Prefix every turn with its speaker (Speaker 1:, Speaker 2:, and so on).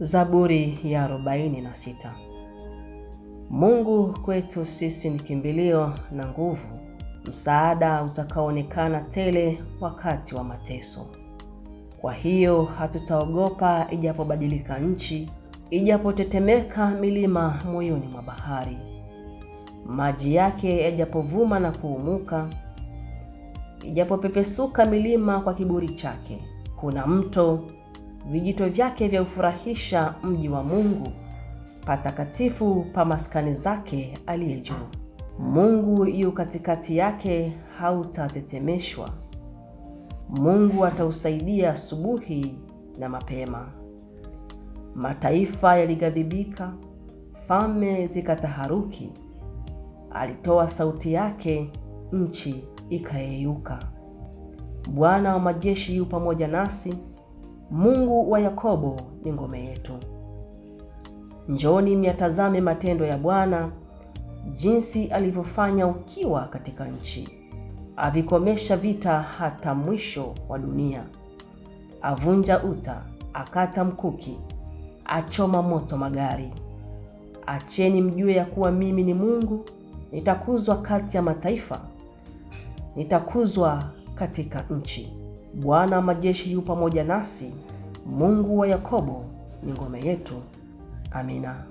Speaker 1: Zaburi ya 46. Mungu kwetu sisi ni kimbilio na nguvu, msaada utakaoonekana tele wakati wa mateso. Kwa hiyo hatutaogopa ijapobadilika nchi, ijapotetemeka milima moyoni mwa bahari, maji yake yajapovuma na kuumuka, ijapopepesuka milima kwa kiburi chake. Kuna mto vijito vyake vya ufurahisha mji wa Mungu, patakatifu pa maskani zake aliye juu. Mungu yu katikati yake, hautatetemeshwa. Mungu atausaidia asubuhi na mapema. Mataifa yalighadhibika, falme zikataharuki. Alitoa sauti yake, nchi ikayeyuka. Bwana wa majeshi yu pamoja nasi, Mungu wa Yakobo ni ngome yetu. Njooni myatazame matendo ya Bwana, jinsi alivyofanya ukiwa katika nchi. Avikomesha vita hata mwisho wa dunia. Avunja uta, akata mkuki, achoma moto magari. Acheni mjue ya kuwa mimi ni Mungu, nitakuzwa kati ya mataifa, nitakuzwa katika nchi. Bwana wa majeshi yu pamoja nasi, Mungu wa Yakobo ni ngome yetu. Amina.